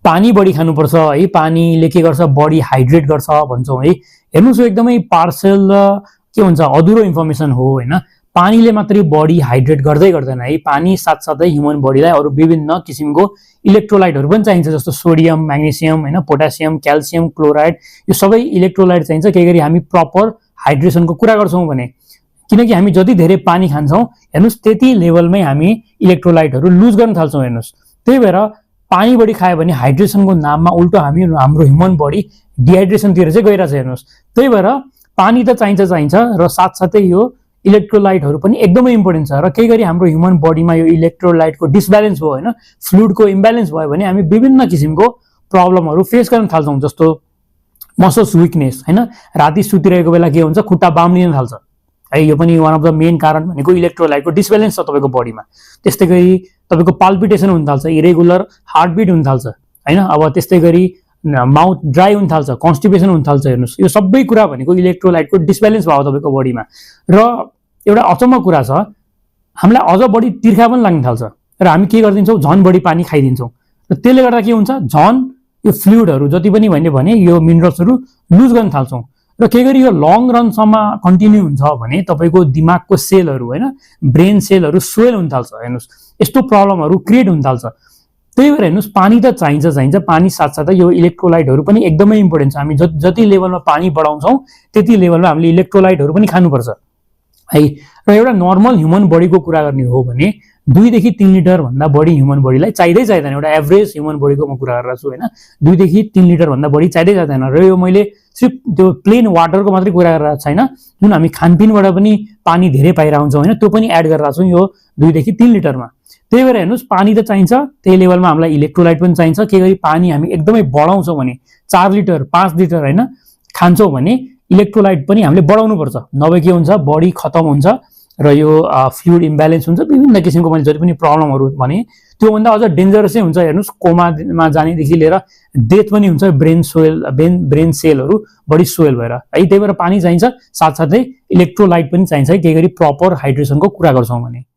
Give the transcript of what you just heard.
पानी बढी खानुपर्छ है, पानीले के गर्छ बडी हाइड्रेट गर्छ भन्छौँ है। हेर्नुहोस् यो एकदमै पार्सल के भन्छ अधुरो इन्फर्मेसन हो हैन। पानीले मात्रै बडी हाइड्रेट गर्दै गर्दैन है, पानी साथसाथै ह्युमन बडीलाई अरू विभिन्न किसिमको इलेक्ट्रोलाइटहरू पनि चाहिन्छ, जस्तो सोडियम, म्याग्नेसियम हैन, पोटासियम, क्याल्सियम, क्लोराइड, यो सबै इलेक्ट्रोलाइट चाहिन्छ के गरी हामी प्रपर हाइड्रेसनको कुरा गर्छौँ भने। किनकि हामी जति धेरै पानी खान्छौँ हेर्नुहोस् त्यति लेभलमै हामी इलेक्ट्रोलाइटहरू लुज गर्न थाल्छौँ हेर्नुहोस्। त्यही भएर पानी बढी खायो भने हाइड्रेसनको नाममा उल्टो हामी हाम्रो ह्युमन बडी डिहाइड्रेसनतिर चाहिँ गइरहेछ हेर्नुहोस्। त्यही भएर पानी त चाहिन्छ र साथसाथै यो इलेक्ट्रोलाइटहरू पनि एकदमै इम्पोर्टेन्ट छ। र केही गरी हाम्रो ह्युमन बडीमा यो इलेक्ट्रोलाइटको डिसब्यालेन्स भयो हैन, फ्लुइडको इम्ब्यालेन्स भयो भने हामी विभिन्न किसिमको प्रब्लमहरू फेस गर्न थाल्छौँ, जस्तो मसल्स विकनेस हैन, राति सुतिरहेको बेला के हुन्छ खुट्टा बाम्लिन थाल्छ है, यो पनि वान अफ द मेन कारण भनेको इलेक्ट्रोलाइटको डिसब्यालेन्स छ तपाईको बडीमा। त्यस्तै गरी तपाईको पाल्पिटेसन हुन थाल्छ, इरेगुलर हार्टबिट हुन थाल्छ हैन। अब त्यस्तै गरी माउथ ड्राई हुन थाल्छ, कन्स्टिपेसन हुन थाल्छ हेर्नुहोस्। यो सबै कुरा भनेको इलेक्ट्रोलाइटको डिसब्यालेन्स भयो तपाईको बडीमा। र एउटा अचम्म कुरा छ, हामीलाई अझ बढी तिर्खा पनि लाग्न थाल्छ र हामी के गरिदिन्छौँ झन् बढी पानी खाइदिन्छौँ र त्यसले गर्दा के हुन्छ झन् यो फ्लुइडहरू जति पनि भने यो मिनरल्सहरू लुज गर्न थाल्छौँ। र के गरी यो लङ रनसम्म कन्टिन्यू हुन्छ भने तपाईको दिमागको सेलहरू हैन, ब्रेन सेलहरू स्वेल हुन थाल्छ हेर्नुहोस्, यस्तो प्रब्लमहरू क्रिएट हुन थाल्छ। त्यही भएर हेर्नुहोस् पानी त चाहिन्छ, पानी साथसाथै यो इलेक्ट्रोलाइटहरू पनि एकदमै इम्पोर्टेन्ट छ। हामी जति लेभलमा पानी बढाउँछौँ त्यति लेभलमा हामीले इलेक्ट्रोलाइटहरू पनि खानुपर्छ है। र एउटा नर्मल ह्युमन बडीको कुरा गर्ने हो भने 2 देखि 3 लिटर भन्दा बढी ह्युमन बडीलाई चाहिँदैन। एउटा एभरेज ह्युमन बडीको म कुरा गरिरहेको छु हैन, 2 देखि 3 लिटर भन्दा बढी चाहिँदैन। र यो मैले सिर्फ त्यो प्लेन वाटरको मात्रै कुरा गरिरहेको छैन, जुन हामी खानपिनबाट पनि पानी धेरै पाइरहेको हुन्छौँ हैन, त्यो पनि एड गरिरहेको छौँ यो 2 देखि 3 लिटरमा। त्यही भएर हेर्नुहोस् पानी त चाहिन्छ, त्यही लेभलमा हामीलाई इलेक्ट्रोलाइट पनि चाहिन्छ। के गरी पानी हामी एकदमै बढाउँछौँ भने 4 लिटर 5 लिटर हैन खान्छौँ भने इलेक्ट्रोलाइट पनि हामीले बढाउनु पर्छ, नभए के हुन्छ बडी खतम हुन्छ र यो फ्लुइड इम्ब्यालेन्स हुन्छ, विभिन्न किसिमको मैले जति पनि प्रब्लमहरू भने त्योभन्दा अझ डेन्जरसै हुन्छ हेर्नुहोस्, कोमामा जानेदेखि लिएर डेथ पनि हुन्छ, ब्रेन सेलहरू बढी स्वेल भएर है। त्यही भएर पानी चाहिन्छ, साथसाथै इलेक्ट्रोलाइट पनि चाहिन्छ है, केही गरी प्रपर हाइड्रेसनको कुरा गर्छौँ भने।